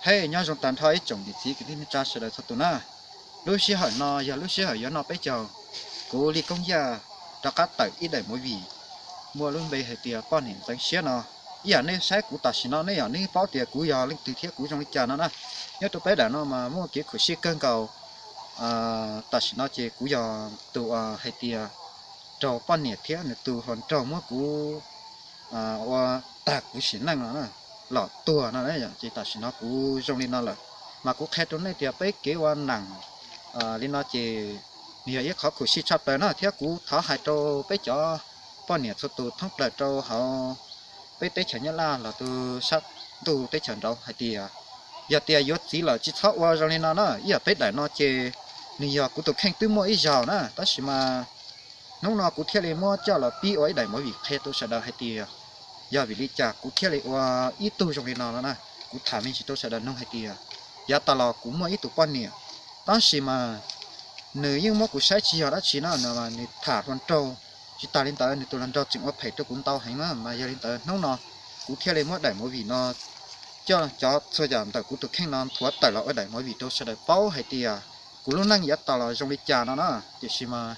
Hej, nyob zoo tag nrho ib tsoom niam txiv kwv tij neej tsa sawv daws txhua tus na. Lub sij hawm no yog lub sij hawm yuav noj peb caug, kuv Li Koob Yaj rov qab tawm ib daim movie muaj lub npe hais tias Poj Niam Ntxeev Siab no. Ib yam nej saib kuv tam sim no nej yog nej paub tias kuv yog leej twg thiab kuv zoo li cas no na. Nyob rau peb daim no mas muaj kev khuv sij kawg nkaus. Tam sim no ces kuv yog tus hais tias raug poj niam thiab nws tus hluas nraug muab kuv ua tag kuv sim neej no los tuag no. Ces tam sim no kuv zoo li no lawm, mas kuv qhia rau nej tias peb kev ua neej li no ces nws yog ib qhov khuv sij tshaj plaws na, thiab kuv thov hais rau peb cov poj niam txhua tus thoob plaws rau hauv peb teb chaws Nyab Laj los tus sab ntuj teb chaws nraud hais tias yog tias yuav txiv lawm tsis txhob ua zoo li no na. Ib yam peb daim no ces nws yog kuv tus kheej twb muaj ib zaug na, tab sis mas hnub no kuv thiaj li muab coj los pib ua ib daim movie qhia rau sawv daws hais tias yog vim li cas kuv thiaj li ua ib tug zoo li no no na. Kuv tham me ntsis rau sawv daws mloog hais tias yav tas los kuv muaj ib tug poj niam, tab sis mas nws yeej muab kuv saib tsis yog dab tsi na, nws tham hluas nraug, tsis tas li ntawd nws tus hluas nraug tseem ua phem rau kuv ntau heev na. Mas yog li ntawd hnub no kuv thiaj li muab daim movie no coj cov txhua yam ntawm kuv tus kheej no nthuav tawm los ua daim movie rau sawv daws paub hais tias kuv lub neej yav tas los zoo li cas no na. Tiam sis mas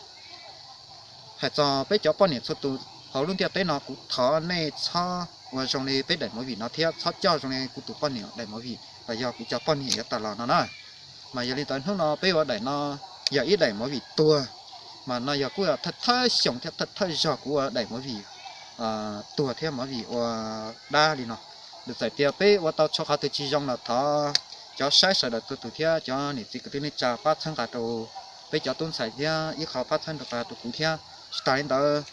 hais txog peb cov poj niam txhua tus hauv lub ntiaj teb no kuv thov nej txhob ua zoo li peb daim movie no thiab txhob coj zoo li kuv tus poj niam daim movie los yog kuv cov poj niam yav tas los no na. Mas yog li ntawd hnub no peb ua daim no yog ib daim movie tuag, mas no yog kuj yog thawj thawj xyoo thiab thawj thawj zaug kuv ua daim movie tuag thiab movie ua dab li no. Nws txawm tias peb ua tau tshuav qhov twg tsis zoo los thov cov saib sawv daws txhua tus thiab cov niam txiv kwv tij neej tsa pab txhawb nqa rau peb cov tub ntxhais thiab ib qho pab txhawb nqa rau kuv thiab. Tsis tas li ntawd,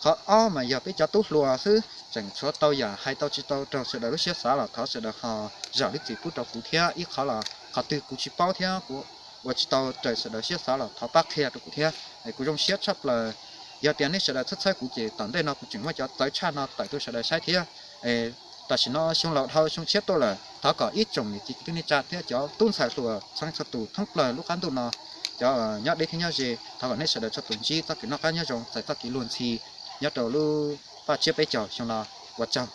qhov ob mas yog peb cov tub hluas xwb, tseem tshuav tau yam hais tau tsis tau raug sawv daws lub siab xav los thov sawv daws ho zam lub txim pub rau kuv thiab ib qho los qhov twg kuv tsis paub thiab kuv ua tsis tau raws sawv daws siab xav los thov pab qhia rau kuv thiab. Kuv zoo siab tshaj plaws, yog tias nej sawv daws txhawb txhawb kuv ces tom ntej no kuv tseem muaj cov txawv tshaj no tawm rau sawv daws saib thiab. Tam sim no xyoo laus dhau xyoo tshiab tuaj lawm, thov kom ib tsoom niam txiv kwv tij neej tsa thiab cov tub ntxhais hluas txhua leej txhua tus thoob plaws lub qab ntuj no, cov nyob deb thiab nyob ze, thov kom nej sawv daws txhua tus ntsib txoj kev noj qab nyob zoo, txais txoj kev luag ntxhi nyob rau lub paj tsiab peb caug xyoo no. Ua tsaug.